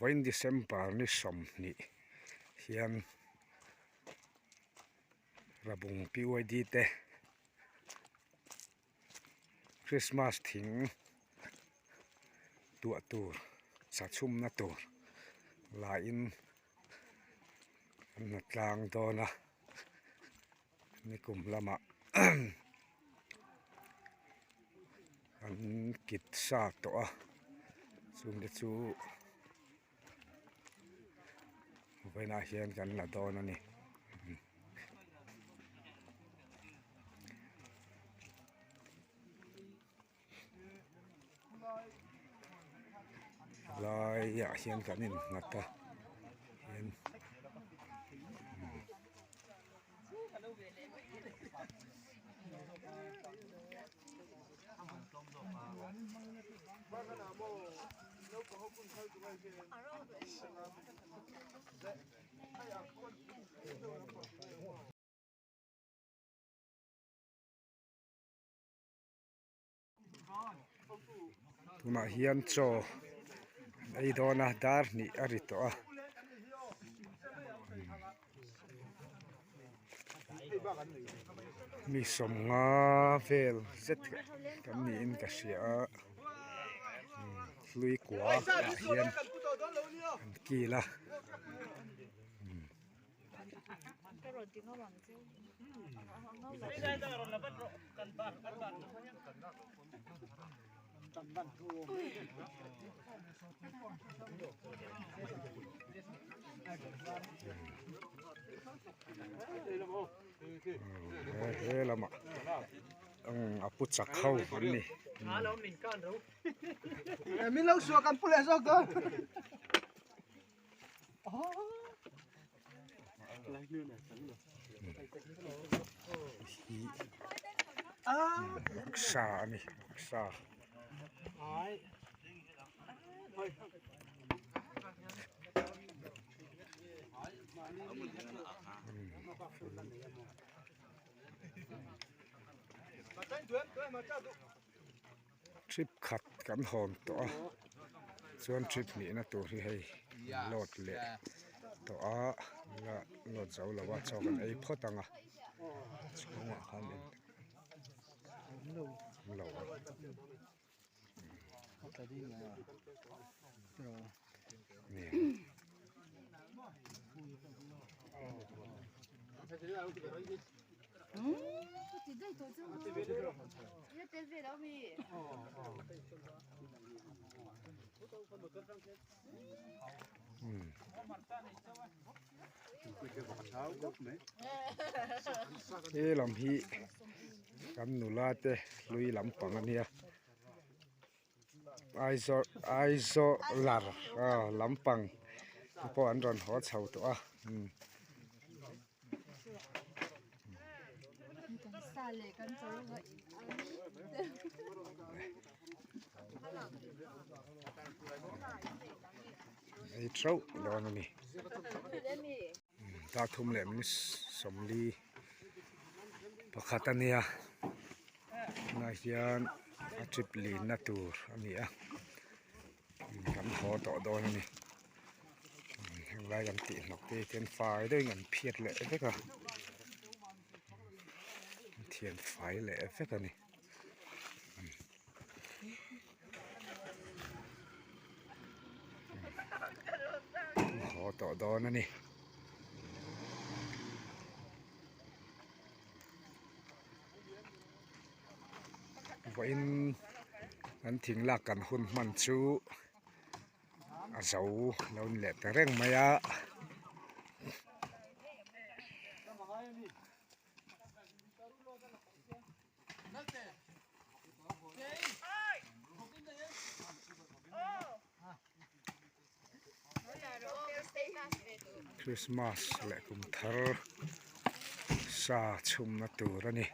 Vawiin December ni 20 hian Rabung PYD te Christmas thing tuah tur sa chhumna tur laiin an hna tlang dawn a nikum lamah an kit sa tawh a chungte chu vawiinah hian kan la dawn a ni. Laiah hian kan innghat a hian Tunah hian chaw an ei dawn a dar hnih a ri tawh a mi sawmnga vel zet kan niin ka hria a hlui kua ah hian an kil a. He lamah a pu chak ho an ni. Sa a ni sa. Trip khat kan hawn tawh a chuan trip hnihna tur hi hei load leh tawh a la load zo lo a chaw kan ei phawt ang a chhungah khan in lo a ni. He lam hi kan nula te hlui lampang a nia Aizawl Aizawlar lampang te pawh an rawn haw chho tawh a. Ei theuh dawn a ni dar thum leh minute 40 pakhat a nia tunah hian a trip linna tur a ni a kan haw tawh dawn a ni. Henglai kan tih hnawk te hi chuan fai deuhin an phiat leh vek a an thian fai leh vek a ni. Haw tawh dawn a ni. Vawiin kan thing lak kan hun hman chu. A zo lo ni leh ta reng mai a. Christmas leh kum thar sa chhumna tur a ni.